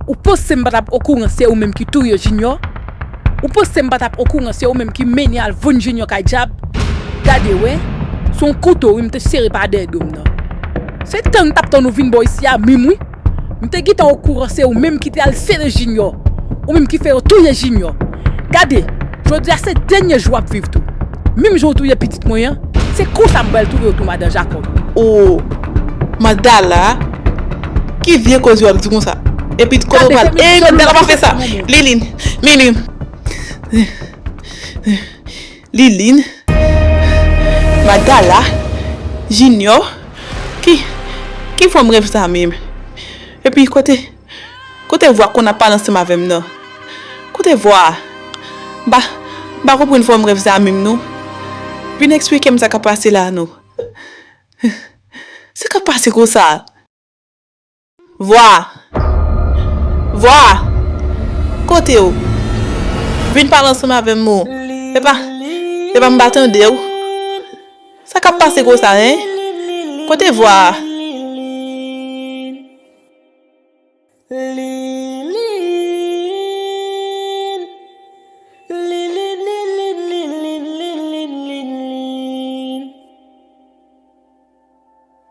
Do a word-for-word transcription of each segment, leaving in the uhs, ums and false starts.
Ou panse m pa t ap okouran se ou menm ki touye Junior? Ou panse m pa t ap okouran se ou menm ki mennen al vann Junior kay dyab? Gade, wè, se yon kouto wi m te sere pa dèyè do m nan. Se tan m t ap tann ou vin bò isi a menm wi. M te gentan okouran se ou menm ki te al sere Junior. Ou menm ki fè yo touye Junior. Gade, jodi a se dènye jou w ap viv tou. Menm jan w touye pitit mwen an, se konsa m pral touye w tou, madan Jakòb. O, Madala, ki vye koze w ap di konsa? Epi kote w pral? Ey, Madala, pa fè sa! Liline, Liline. Liline, Madala, Junior, ki, ki fòm rèv sa menm? Epi kote, kote vwa konn ap pale ansanm avè m nan? Kote vwa a? M pa, m pa konprann fòm rèv sa menm non. Vin eksplike m sa k ap pase la non. Sa k ap pase konsa? Vwa! Vwa! Kote w? Vin pale ansanm avè m o. Epa, epa m pa tande w. Sa k ap pase konsa, en? Kote vwa a?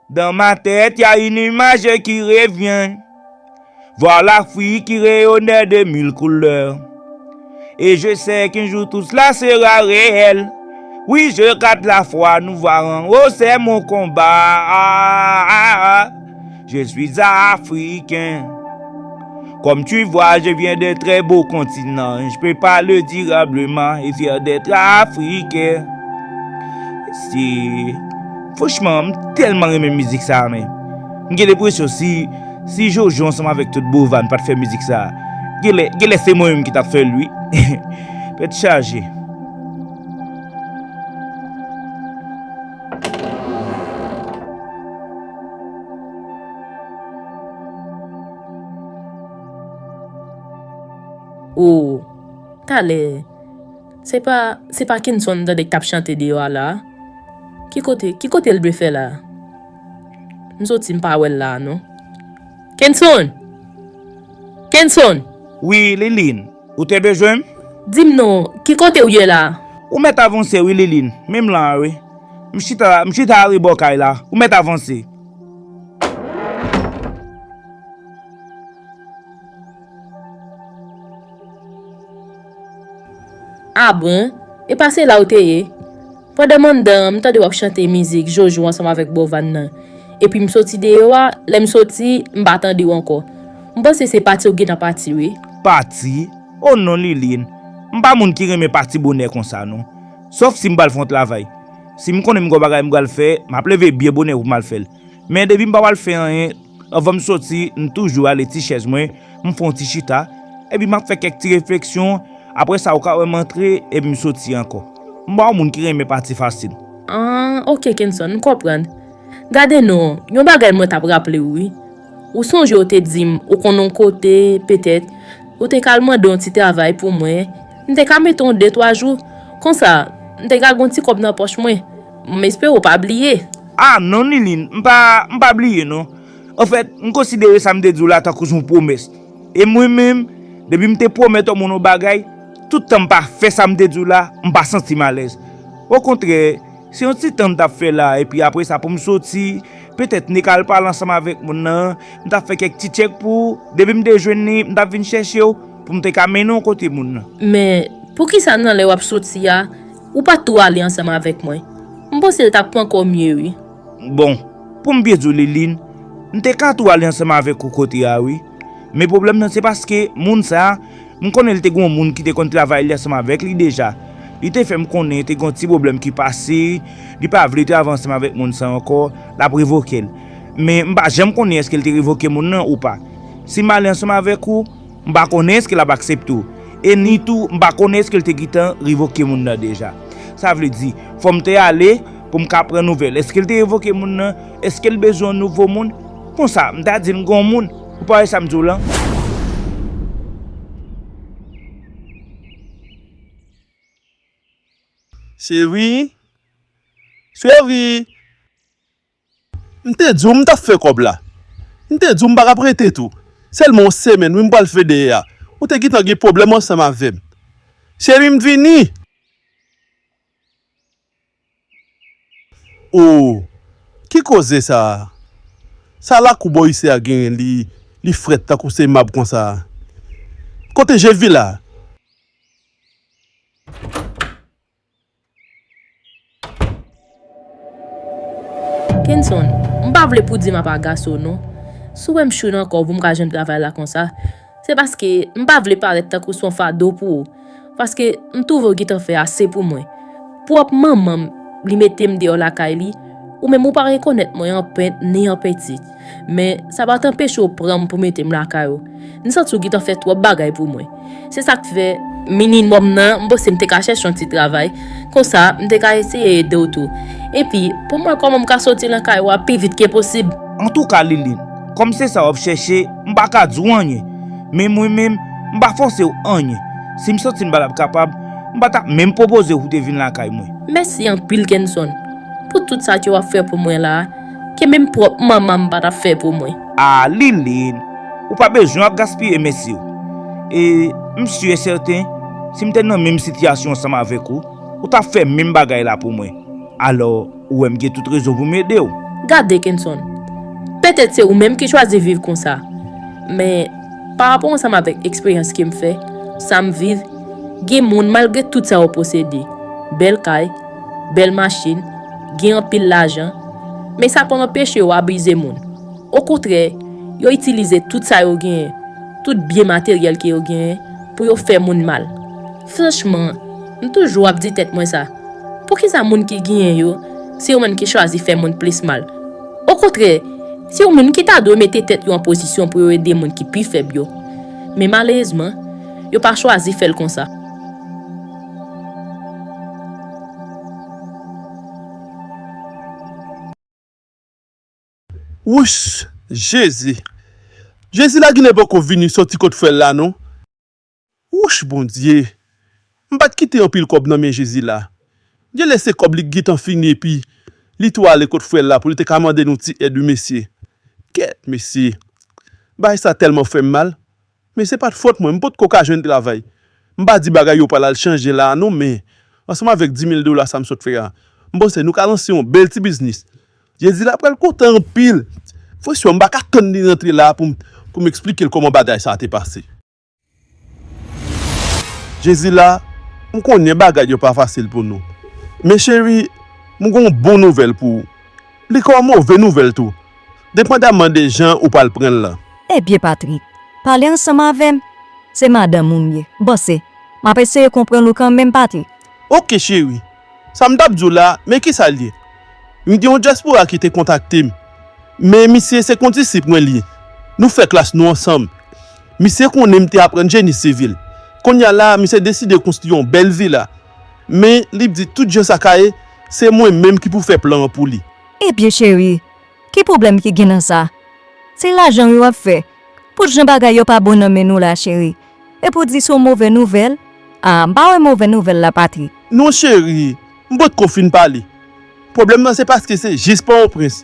Dans ma tête, y a une image qui revient. Voir l'Afrique qui rayonnait de mille couleurs. Et je sais qu'un jour tout cela sera réel. Oui, je garde la foi, nous verrons. Oh, c'est mon combat. Ah, ah, ah. Je suis africain. Comme tu vois, je viens d'un très beau continent. Je peux parler durablement et fier d'être africain. Si, franchman, m tèlman renmen mizik sa a, men. M gen lenpresyon si, si Jojo ansanm avèk tout Bovan pa t fè mizik sa a, genlè, genlè se mwen menm ki t ap fè l, wi. Tèt chaje. O, talè. Se pa, se pa Kenson m tande k t ap chante deyò a la a? Ki kote, ki kote l dwe fè la a? M soti m pa wè l la a non. Kenson! Kenson! Wi, Liline. Ou te bezwen m? Di m non, ki kote w ye la a? Ou mèt avanse wi, Liline. Menm lan an wi. M chita, m chita arebò kay la. Ou mèt avanse. A bon? E pa se la w te ye? Pandan m anndan an, m tande w ap chante mizik Jojo ansanm avèk Bovan nan. Epi m soti deyò a, lè m soti, m pa tande w ankò. M panse se pati w gentan pati wi. Pati? O non, Liline. M pa moun ki renmen pati bonè konsa non. Sòf si m pral fè yon travay. Si m konnen m gen yon bagay m pral fè, m ap leve byen bonè pou m al fè l. Men depi m pa pral fè anyen, anvan m soti, m toujou ale ti chèz mwen, m fè yon ti chita, epi m ap fè kèk ti refleksyon, apre sa ou ka wè m antre, epi m soti ankò. M pa yon moun ki renmen pati fasil. Ah, ok, Kenson, m konprann. Gade non, yon bagay mwen t ap raple w, wi. Ou sonje w te di m, ou konn yon kote, petèt, ou te ka al mande yon ti travay pou mwen. M te ka mete yon de, twa jou. Konsa, m te ka gen yon ti kòb nan pòch mwen. M espere w pa bliye. Ah, non, Liline, m pa, m pa bliye, non. Anfèt, m konsidere sa m te di w la tankou se yon pwomès. E mwen menm, depi m te pwomèt yon moun yon bagay, tout tan m pa fè sa m te di w la, m pa santi m alèz. Okontrè, se yon ti tan m t ap fè la, epi apre sa pou m soti, petèt m te ka al pale ansanm avèk moun nan, m t ap fè kèk ti tchèk pou, depi m te jwenn li, m t ap vin chèche w, pou m te ka mennen w kote moun nan. Men, poukisa nan lè w ap soti a, ou pa t tou ale ansanm avèk mwen? M panse l t ap ankò mye, wi. Bon, pou m byen di w, Liline, m te ka tou ale ansanm avèk ou kote a, wi. Men pwoblèm nan se paske moun sa a, m konnen l te gen yon moun ki te konn travay li ansanm avèk li deja. Li te fè m konnen te gen yon ti pwoblèm ki pase, li pa vle travay ansanm avèk moun sa a ankò, l ap revoke l. Men m pa janm konnen èske l te revoke moun nan ou pa. Si m ale ansanm avèk ou, m pa konnen èske l ap aksepte w. E ni tou, m pa konnen èske l te gentan revoke moun nan deja. Sa vle di, fò m te ale pou m ka pran nouvèl. Èske l te revoke moun nan? Èske l bezwen yon nouvo moun? Konsa, m ta di l m gen yon moun. Ou pa wè sa m di w lan? Cheri, cheri. M te di w m t ap fè kòb la. M te di w m pa t ap rete tou. Sèlman yon semèn, wi, m pral fè dèyè a. Ou te gentan gen pwoblèm ansanm avè m. Cheri, m vini. O, ki koze sa a? Sa lakou bò isi a genyen, li, li frèt tankou se mab konsa. Kote Jezi la? Kenson, m pa vle pou di m ap agase w non. Si w wè m chou nan kò w pou m ka jwenn travay la konsa, se paske m pa vle parèt tankou se yon fado pou ou. Paske m twouve w gentan fè ase pou mwen. Pwòp manman m, li mete m deyò lakay li, ou menm ou pa rekonèt mwen an pent ni an penti. Men, sa pa t anpeche w pran m pou mete m lakay ou. M santi w gentan fè twòp bagay pou mwen. Se sa k fè, minimòm nan, m panse m te ka chèche yon ti travay. Konsa, m te ka eseye ede w tou. Epi, pou m wè kòman m ka soti nan kay ou a pi vit ke posib. Antouka, Liline, kòm se sa w ap chèche, m pa ka di w anyen. Men mwen menm, m pa fòse w anyen. Si m santi m pa t ap kapab, m pa t ap menm pwopoze w pou w te vin lakay mwen. Mèsi anpil, Kenson, pou tout sa ke w ap fè pou mwen la a, ke menm pwòp manman m pa t ap fè pou mwen. A, Liline, ou pa bezwen ap gaspiye mèsi w. E, m si e sèten, si m te nan menm sitiyasyon ansanm avèk ou, ou t ap fè menm bagay la pou mwen. Alò, ou wè m gen tout rezon pou m ede w. Gade, Kenson, petèt se ou menm ki chwazi viv konsa. Men, parapò ansanm avèk eksperyans ke m fè, sa m viv, gen moun, malgre tout sa yo posede, bèl kay, bèl machin, gen anpil lajan, men sa pa anpeche yo abize moun. Okontrè, yo itilize tout sa yo genyen, tout byen materyèl ke yo genyen, pou yo fè moun mal. Franchman, m toujou ap di tèt mwen sa. Poukisa moun ki genyen yo, se yo menm ki chwazi fè moun plis mal? Okontrè, se yo menm ki ta dwe mete tèt yo an pozisyon pou yo ede moun ki pi fèb yo. Men malerezman, yo pa chwazi fè l konsa. Wouch! Jezi! Jezi la genlè poko vini soti kot frè l la non. Wouch Bondye! M pa t kite anpil kòb nan men Jezi la. Genlè se kòb li k gentan fini epi li tou ale kot frè l la pou li te ka mande nou ti èd wi mesye. Kèt mesye! Bagay sa tèlman fè m mal. Men se pa t fòt mwen, m potko ka jwenn travay. M pa di bagay yo pral al chanje la a non men, ansanm avèk di mil dola sa m sot fè a, m panse nou ka lanse yon bèl ti biznis. Jezi la pral kontan anpil. Frè m pa ka tann li rantre la a pou m pou m eksplike l kòman bagay sa a te pase. Jezi la, m konnen bagay yo pa fasil pou nou. Men cheri, m gen yon bon nouvèl pou ou. Li ka yon move nouvèl tou, depandaman de jan ou pral pran l lan. Ebyen Patrick, pale ansanm avè m. Se madanm ou m ye. Bon se, m ap eseye konprann ou kanmenm Patrick. Oke cheri, sa m t ap di w la, men kisa l ye. M gen yon dyaspora ki te kontakte m, men misye se kondisip mwen l ye. Nou fè klas nou ansanm. Misye konnen m te aprann jeni sivil. Kounye a la a, misye deside konstwi yon bèl vila. Men, li di tout jan sa ka ye, se mwen menm ki pou fè plan an pou li. Ebyen cheri, ki pwoblèm ki gen nan sa? Se lajan wi w ap fè. Pout jan bagay yo pa bon nan men nou la cheri. Epi w di se yon move nouvèl? A, m pa wè move nouvèl la Patrick. Non cheri, m potko fin pale. Pwoblèm nan se paske se jis Pòtoprens.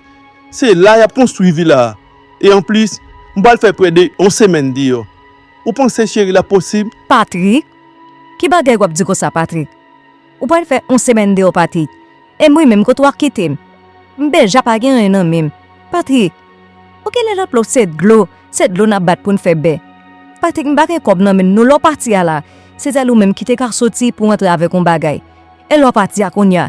Se la y ap konstwi vila a. E anplis, m pral fè prè de yon semèn deyò. Ou panse cheri l ap posib? Patrick? Ki bagay w ap di konsa Patrick? Ou pral fè yon semèn deyò Patrick? E mwen menm kote w ap kite m? M deja pa gen anyen nan men m. Patrick! Ou genlè lòt lè w se dlo, se dlo n ap bat pou n fè bè. Patrick m pa gen kòb nan men n non lè w pati a la, se sèl ou menm ki te ka soti pou w antre avèk yon bagay. E lè w pati a kounye a,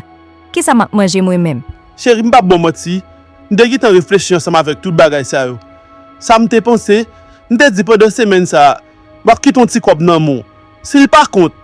kisa m ap manje mwen menm? Cheri m p ap ba w manti, m te gentan reflechi ansanm avèk tout bagay sa yo. Sa m te panse, m te di pandan semèn sa a, w ap kite yon ti kòb nan men w. Si l pa kont,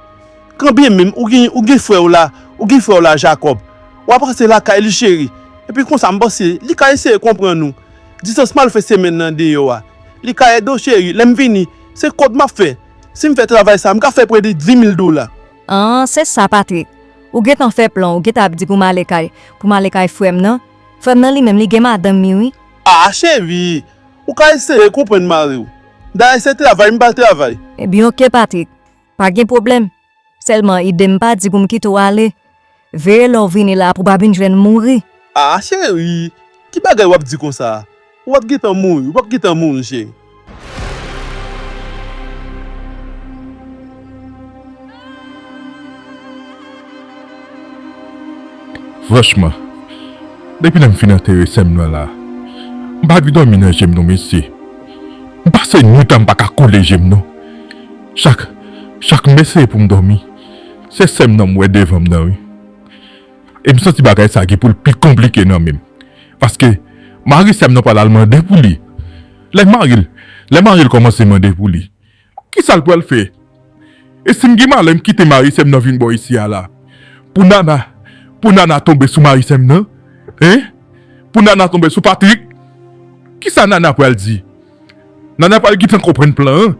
kanbyen menm ou gen ou gen frè w la, ou gen frè w la Jakòb, w ap ranse lakay li cheri. Epi konsa m panse li ka eseye konprann ou. Distans m al fè semèn nan deyò a, li ka ede w cheri. Lè m vini, se kòb m ap fè. Si m fè travay sa a, m ka fè prè de di mil dola. An, se sa Patrick. Ou gentan fè plan, ou gentan ap di pou m ale kay, pou m ale kay frè m nan. Frè m nan li menm li gen madanm li wi. A, cheri, ou ka eseye konprann mari w. Dayè se travay m pral travay. Ebyen oke Patrick, pa gen pwoblèm. Sèlman ede m pa di pou m kite w ale. Veye lè w vini la pou w pa vin jwenn mouri. A, cheri, ki bagay w ap di konsa? Ou ap gentan mouri, ou p ap gentan mouri cheri. Franchman, depi lè m fin antere sè m nan la, m pa anvi dòmi nan je m non, mesye. M pase nwit la m pa ka koule je m non. Chak, chak m eseye pou m dòmi, se sè m nan m wè devan m nan wi. E m santi bagay sa gen pou l pi konplike nan men m. Paske mari sè m nan pral al mande pou li. Lè mari l, lè mari l kòmanse mande pou li, kisa l pral fè? E si m gen malè m kite mari sè m nan vin bò isi a la? Pou Nana, pou Nana tonbe sou mari sè m nan? Hein? Pou Nana tonbe sou Patrick? Kisa Nana pral di? Nana pral gentan konprann plan an.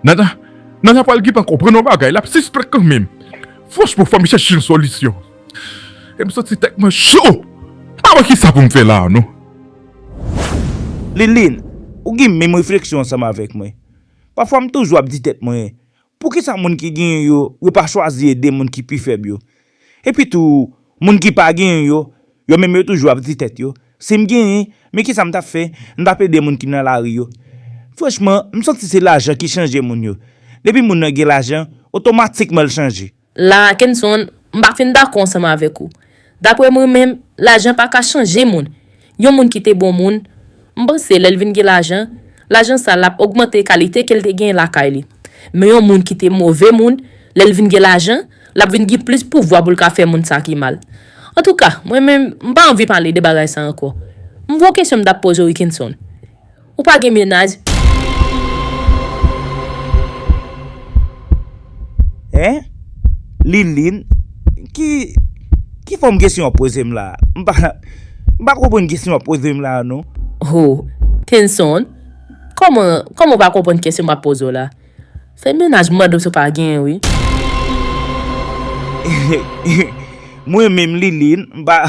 Nana, Nana pral gentan konprann yon bagay, l ap sispèk kanmenm. Franchman, fò m chèche yon solisyon. E m santi tèt mwen cho. M pa wè kisa pou m fè la a non. Liline, ou gen menm refleksyon ansanm avèk mwen. Pafwa m toujou ap di tèt mwen, poukisa moun ki genyen yo, yo pa chwazi ede moun ki pi fèb yo? Epi tou, moun ki pa genyen yo, yo menm yo toujou ap di tèt yo, si m genyen, men kisa m t ap fè, m t ap ede moun ki nan lari yo. Franchman, m santi se lajan ki chanje moun yo. Depi moun nan gen lajan, otomatikman l chanje. La a, Kenson, m pa fin dakò ansanm avèk ou. Daprè mwen menm, lajan pa ka chanje moun. Yon moun ki te bon moun, m panse lè l vin gen lajan, lajan sa l ap ogmante kalite ke l te genyen lakay li. Men yon moun ki te move moun, lè l vin gen lajan, l ap vin gen plis pouvwa pou l ka fè moun sa ki mal. Antouka, mwen menm, m pa anvi pale de bagay sa ankò. M gon kesyon m t ap poze w wi Kenson. Ou pa gen mennaj? Hein? Liline? Ki, ki fòm kesyon w ap poze m la a? M pa, m pa konprann kesyon w ap poze m la a non. Ho, Kenson, kòman, kòman w pa konprann kesyon m ap poze w la? Se mennaj m mande w si w pa genyen wi. Mwen menm Liline, m pa,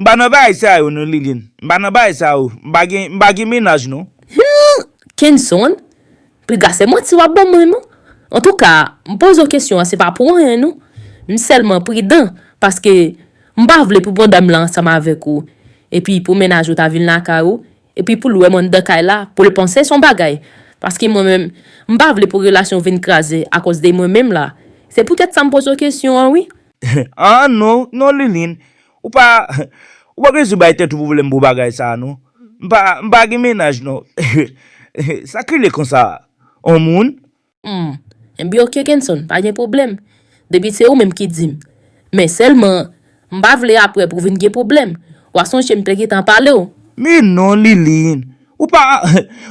M pa nan bagay sa yo non Liline. M pa nan bagay sa yo. M pa gen, m pa gen mennaj non. Hum! Kenson, piga se manti w ap ban mwen non. Antouka, m poze w kesyon an se pa pou anyen non. M sèlman pridan paske m pa vle pou madam lan ansanm avèk ou. Epi pou mennaj ou ta vin lakay ou, epi pou l wè m anndan kay la, pou l panse se yon bagay. Paske mwen menm, m pa vle pou relasyon vin kraze akoz de mwen menm la. Se poutèt sa m poze w kesyon an wi. Ah non, non Liline. Ou pa, ou pa bezwen bay tèt ou pwoblèm pou bagay sa a non. M pa, m pa gen mennaj non. Sa k rele konsa? On moun? Hum. Enben oke Kenson, pa gen pwoblèm. Depi se ou menm ki di m. Men sèlman, m pa vle aprè pou vin gen pwoblèm. W a sonje m te gentan pale w. Men non Liline. Ou pa,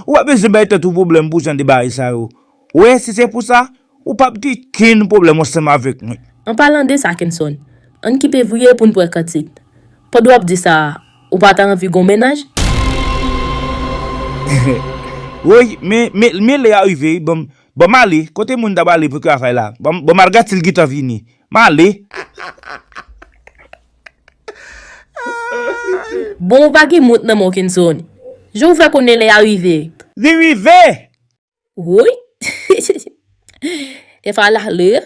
ou pa bezwen bay tèt ou pwoblèm pou jan de bagay sa yo. Ou wè si se pou sa, ou p ap gen kenn pwoblèm ansanm avèk mwen. An palan de sa Kenson, ann kite vire pou n pran kantik. Pandan w ap di sa, ou pa ta anvi gon mennaj? Woy, men, men, men lè a rive wi, ban m, ban m ale, kote moun ta prale pou travay la? Ban m, ban m al gad si l gentan vini. M ale. Bon ou pa gen mont nan men w Kenson. Jan w fè konnen lè a rive? Li rive! Woy! Te fè al ale.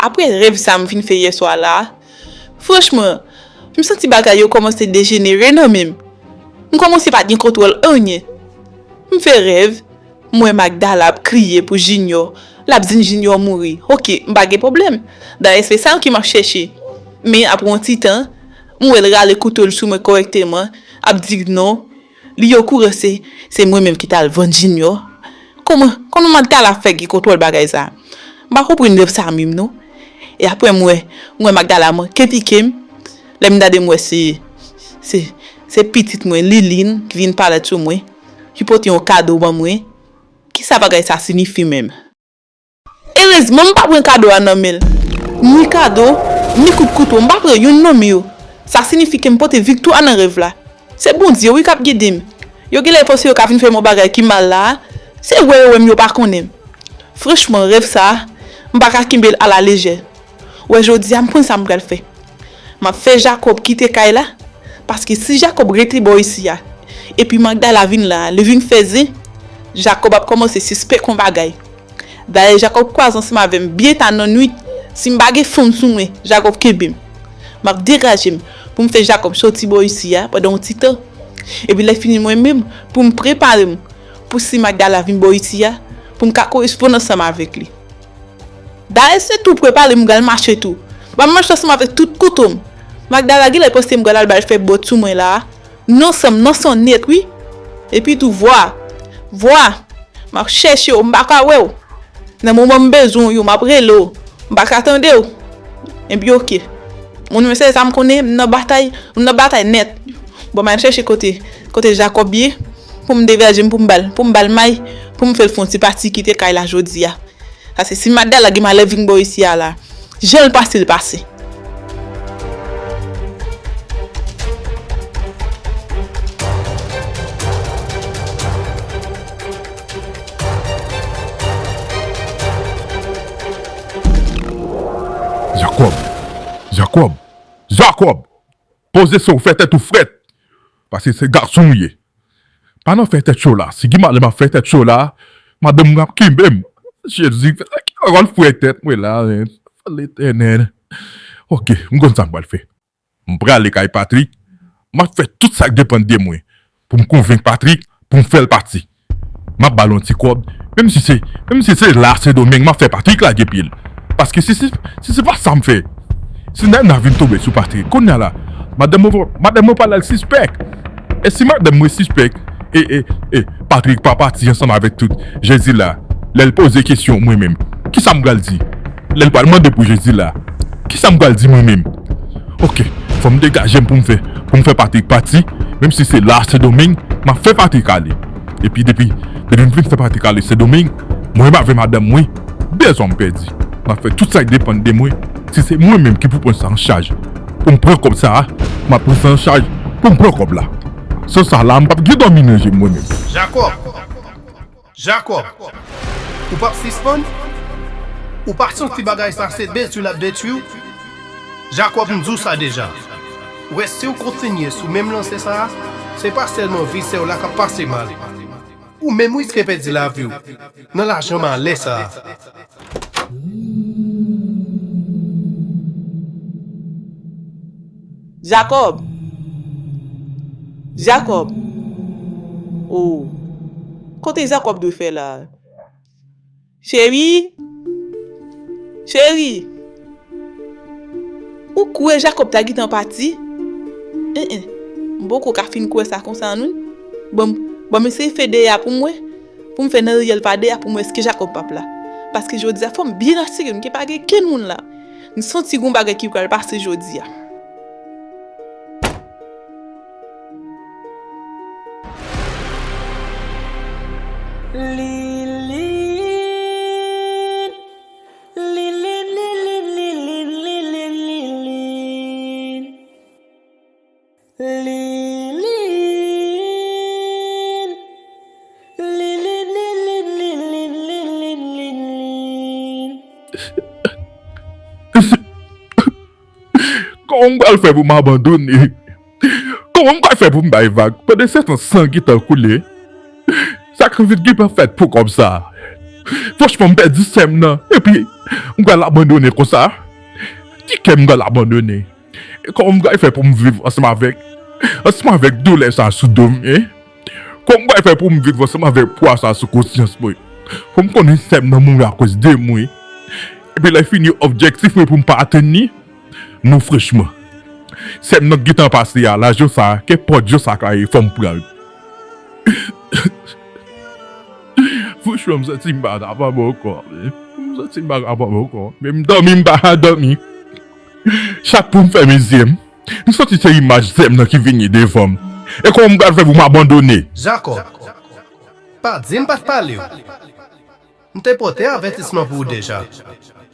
Apre rèv sa m fin fè yè swa la a, franchman, m santi bagay yo kòmanse dejenere nan men m. M kòmanse pa t gen kontwòl anyen. M fè rèv, M wè Magdala ap kriye pou Junior, l ap di Junior mouri. Oke, m pa gen pwoblèm. Dayè se sa ki m ap chèche. Men apre yon ti tan, m wè l rale kouto l sou mwen kòrèkteman, ap di non, li okouran se, se mwen menm ki t al vann Junior. Kòman, kòman Magdala fè gen kontwòl bagay sa? M pa konprann rèv sa menm non. E apre m wè, m wè Magdala manke pike m. Lè m gade m wè se, se, se pitit mwen, Liline, ki vin palèt sou mwen. Ki pote yon kado ban mwen. Kisa bagay sa siyifi menm? Erezman m pa pran kado a nan men l. Ni kado, ni kout kouto, m pa pran youn nan men yo. Sa siyifi ke m pote viktwa nan rèv la. Se Bondye wi k ap gide m. Yo genlè panse yo ka vin fè m yon bagay ki mal la a. Se wè yo wè m yo pa konnen m. Franchman, rèv sa a, m pa ka kenbe l alalejè. Wè jodi a m konn sa m pral fè. M ap fè Jacob kite kay la, paske si Jacob rete bò isi a, epi Magdala vin la, li vin fè zen, Jacob ap kòmanse sispèk yon bagay. Dayè Jacob kwaze ansanm avè m byen ta nan nwit, si m pa gen fanm sou mwen, Jacob kenbe m. M ap degaje m pou m fè Jacob soti bò isi a pandan yon ti tan. Epi lè fini mwen menm, pou m prepare m pou si Magdala vin bò isi a, pou m ka koresponn ansanm avèk li. Dayè se tou pre pale m pral mache tou. M ap mache ansanm avèk tout kouto m. Magdala genlè panse m pral al ba l fè bòt sou mwen la. Non san m, non san nèt wi. Epi tou vwa, vwa, m ap chèche w, m pa ka wè w. Nan moman m bezwen w yo, m ap rele w. M pa ka tande w. Epi oke. Moun mwen se sa m konnen, m nan batay, m nan batay nèt. Bon, m al chèche kote, kote Jakòb ye, pou m devèje m, pou m ba l, pou m ba l may, pou m fè l fè yon ti pati kite kay la jodi a. Paske si Magdala gen malè vin bò isi a la, jan l pase l pase. Jakòb! Jakòb! Jakòb! Poze so w, fè tèt ou frèt! Paske se gason w ye. Pa nan fè tèt cho la. Si gen malè m ap fè tèt cho la, madanm mwen ap kenbe m. Jezi, ki pawòl fwè tèt mwen la, men. Letènèl. Oke, m konn sa m pral fè. M prale kay Patrick. M ap fè tout sa k depann de mwen pou m konvenk Patrick pou m fè l pati. M ap ba l yon ti kòb. Menm si se, menm si se la Sendomeng, m ap fè Patrick lage pye l. Paske si, si, si se pa sa m fè, si Nana vin tonbe sou Patrick, kounye a la, madanm mwen, madanm mwen pral al sispèk. E si madanm mwen sispèk, e, e, e, Patrick pa pati ansanm avèk tout Jezi la, lè l poze kesyon mwen menm, kisa m pral di? Lè l pral mande pou Jezi la, kisa m pral di mwen menm? Oke, fò m degaje m pou m fè, pou m fè Patrick pati, menm si se la Sendomeng, m ap fè Patrick ale. Epi depi, depi m fin fè Patrick ale Sendomeng, mwen menm avè madanm mwen, bezwen m pèdi. M ap fè tout sa k depann de mwen, si se mwen menm ki pou pran sa an chaj. Pou m pran kòb sa a, m ap pran sa an chaj, pou m pran kòb la. San sa la, m p ap gen dòmi nan je m mwen menm. Jakòb! Jakòb! Ou p ap sispann? Ou pa santi bagay sa se detwi l ap detwi w? Jakòb, m di w sa deja. Ou wè, si w kontinye sou menm lanse sa a, se pa sèlman vi sè w la k ap pase mal. Ou menm riske pèdi lavi w nan lajan malè sa a. Jakòb! Jakòb! O! Kote Jakòb dwe fè la? Cheri! Cheri! Ou kwè Jakòb ta gentan pati? En en, m poko ka fin kwè sa konsa non. Ban m, ban m eseye fè dèyè a pou m wè, pou m fè Nariel pa dèyè a pou m wè èske Jakòb p ap la. Paske jodi a fò m byen asire m ke pa gen kenn moun la. M santi gon bagay ki pral pase jodi a. Lilin, lilin, lilin, lilin, lilin, lilin. Lilin, lilin, lilin, lilin, lilin, lilin. Kòman m pral fè pou m abandone? Kòman m pral fè pou m bay vag? Pandan se tan san gentan koule. Sakrifis gentan fèt pou kòb sa. Franchman, m pèdi sè m nan. Epi, m pral abandone konsa. Ki kè m pral abandone? E kòman m pral fè pou m viv ansanm avèk, ansanm avèk doulè sa sou do m, en? Kòman m pral fè pou m viv ansanm avèk pwa sa sou konsyans mwen? Pou m konnen sè m nan mouri akoz de mwen. Epi lè fini, objektif mwen pou m pa atenn li? Non, franchman. Sè m nan k gentan pase a, laj yo sa, kenpòt jan sa ka ye, fò m pran l. Franchman, m santi m pa kapab ankò. M santi m pa kapab ankò. Menm dòmi, m pa ka dòmi. Chak kou m fèmen zye m, m santi se imaj sè m nan ki vini devan m. E kòman m pral fè pou m abandone? Jakòb, pa di m pa t pale w. M te pote avètisman pou ou deja.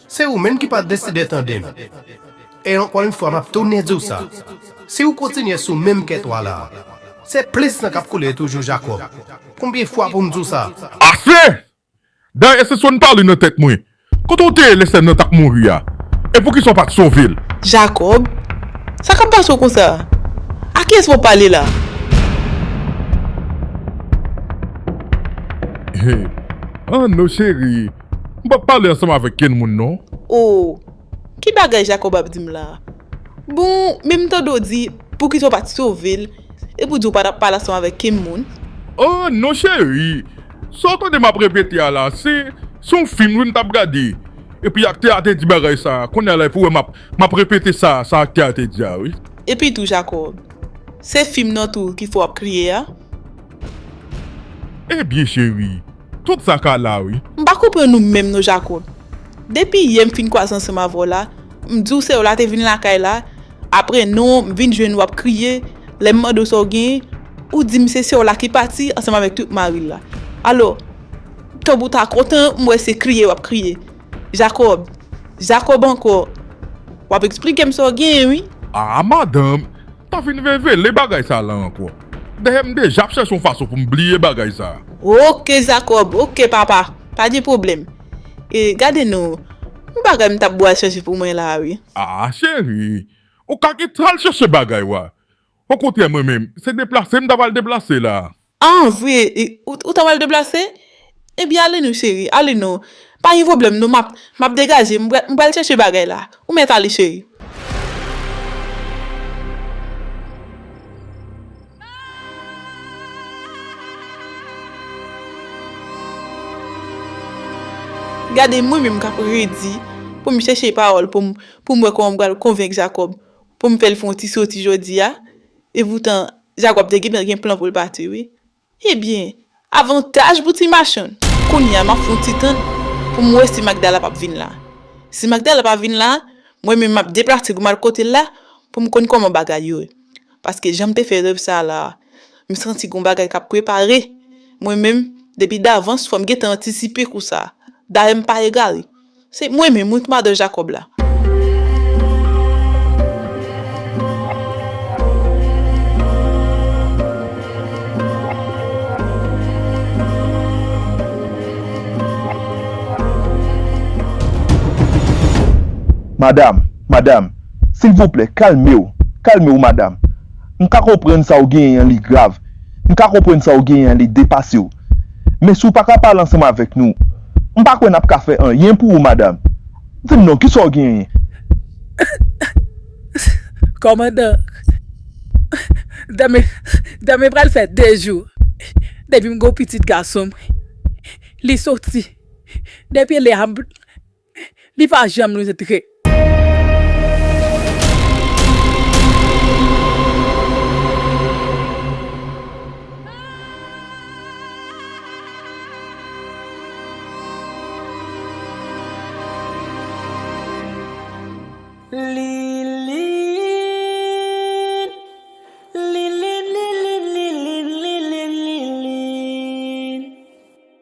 Se ou menm ki pa t deside tande m. E ankò yon fwa, m ap tounen di w sa. Si w kontinye sou menm kèt w a la, se plis san k ap koule toujou, Jakòb. Konbyen fwa pou m di w sa? Ase! Dayè se swen pale nan tèt mwen. Kote w te ye lè sè m nan t ap mouri a? E poukisa w pa t sove l? Jakòb? Sa k ap pase w konsa? A kiyès w ap pale la? Hey, Anno cheri, m p ap pale ansanm avèk kenn moun non. O, ki bagay Jakòb ap di m la? Bon, men m tande w di poukisa w pa t sove l, epi w di w pa t ap pale ansanm avèk kenn moun? O non cheri, sa w tande m ap repete a la, se, se yon fim wi m t ap gade. Epi aktè a te di bagay sa a. Kounye a la, epi w wè m ap, m ap repete sa, sa aktè a te di a, wi. Epi tou, Jacob, se fim nan tou ki fè w ap kriye a? Ebyen, cheri, tout sa ka la, wi. M pa konprann ou menm non, Jacob. Depi yè m fin kwaze ansanm avè w la, m di w se w la te vin lakay la, apre non, m vin jwenn w ap kriye, lè m mande w sa w genyen, ou di m se sè w la ki pati ansanm avèk tout mari l la. Alò, tanbou ta kontan, m wè se kriye w ap kriye. Jacob, Jacob ankò, w ap eksplike m sa w genyen, wi. A, madanm, ta fin revele bagay sa la ankò. Dayè m deja ap chèche yon fason pou m bliye bagay sa. Oke, Jacob, oke, papa, pa gen pwoblèm. E, gade non, yon bagay m t ap bwè al chèche pou mwen la, wi. A, cheri, ou ka kite al chèche bagay ou a. Okontrè, mwen menm, se deplase m ta pral deplase la. An vre, ou, ou ta pral deplase? Ebyen, ale non, cheri, ale non. Pa gen pwoblèm non, m ap, m ap degaje, m pral, m pral chèche bagay la. Ou mèt ale, cheri. Gade mwen menm k ap redi pou m chèche pawòl pou m, pou m wè kòman m pral konvenk Jacob pou m fè l fè yon ti soti jodi a. Epoutan, Jacob te gentan gen plan pou l pati, wi. Ebyen, avantaj pou ti machann. Kounye a, m ap fè yon ti tann pou m wè si Magdala p ap vin la. Si Magdala pa vin la, mwen menm m ap deplase pou m al kote l la pou m konn kòman bagay yo ye. Paske jan m te fè rèv sa a la, m santi gen yon bagay k ap prepare. Mwen menm, depi davans, fò m gentan antisipe kou sa a. Dayè m pa egare. Se mwen menm wi k madan Jakòb la. Madam, madam, silvouplè, kalme w, kalme w, madam. M ka konprann sa w genyen an li grav. M ka konprann sa w genyen an li depase w. Men si w pa ka pale ansanm avèk nou, m pa kwè n ap ka fè anyen pou ou, madam. Di m non, kisa w genyen? Kòmandan, demen, demen pral fè de jou depi m gen yon pitit gason m. Li soti. Depi lè a, m, li pa janm rantre.